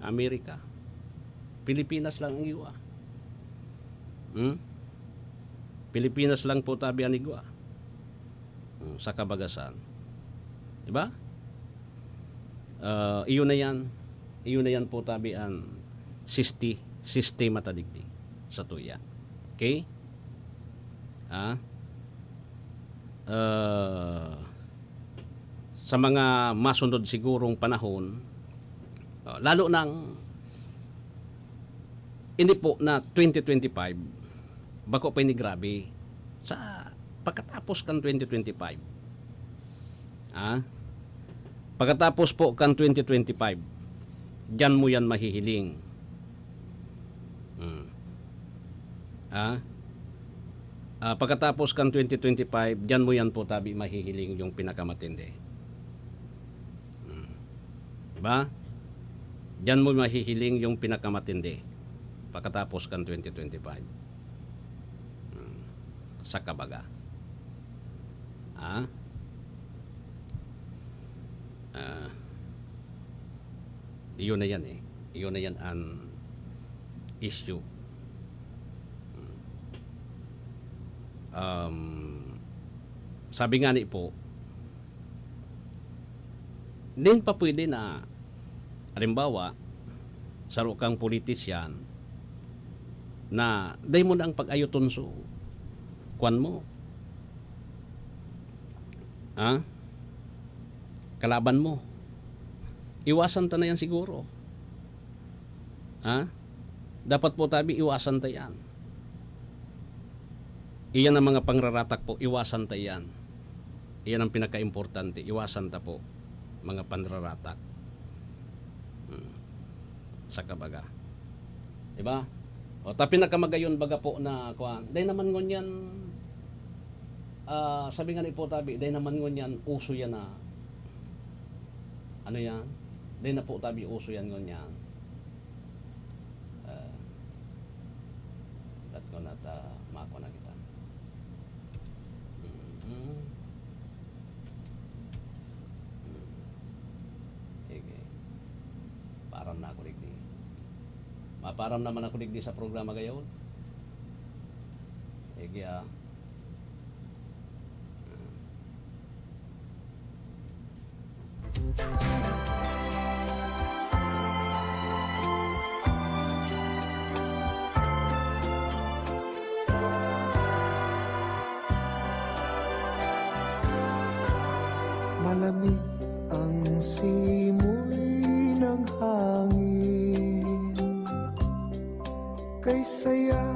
Amerika. Pilipinas lang ang igwa. Hmm? Pilipinas lang po tabi ang igwa. Hmm, sa kabagasan. Diba? Ah, iyon na yan. Iyon na yan po tabi ang sisti-, sistema ta digdi sa tuya. Okay? Ah? Ah, sa mga masunod sigurong panahon, ah, lalo nang Ini po na twenty twenty-five, bako pa ini grabe. Sa pagkatapos kan twenty twenty-five, ah, pagkatapos po kan twenty twenty-five, diyan mo yan mahihiling. Hmm. Ah, ah, pagkatapos kan twenty twenty-five, diyan mo yan po tabi mahihiling yung pinakamatindi. Hmm. Diba? Diyan mo mahihiling yung pinakamatindi pagkatapos kan twenty twenty-five. Hmm. Sa kabaga. Ah? Ah. Iyon na yan eh. Iyon na yan ang issue. Hmm. Um, sabi nga ni po, din pa pwede na, halimbawa, saro kang politisyan na dai mo na ang pag-ayoton so kwan mo. Ah? Kalaban mo. Iwasan ta na yan siguro. Ah? Dapat po tabi, iwasan ta yan. Iyan ang mga pangraratak po, iwasan ta yan. Iyan ang pinaka-importante, iwasan ta po, mga panraratak. Hmm. Sa kabaga. Diba? O, ta pinakamagayon baga po na, kuwan, dai naman ngunyan, ah, sabi nga ni po tabi, dai naman ngunyan, uso yan na, ano yan? Dai na po tabi, uso yan ngunyan. Ah, dat ko na ta, mako na kita. Mhm. Hmm. Sige. Param na ako digdi. Maparam naman ako digdi sa programa gayon. Sige, ah. Malamig ang simoy ng hangin. Kay saya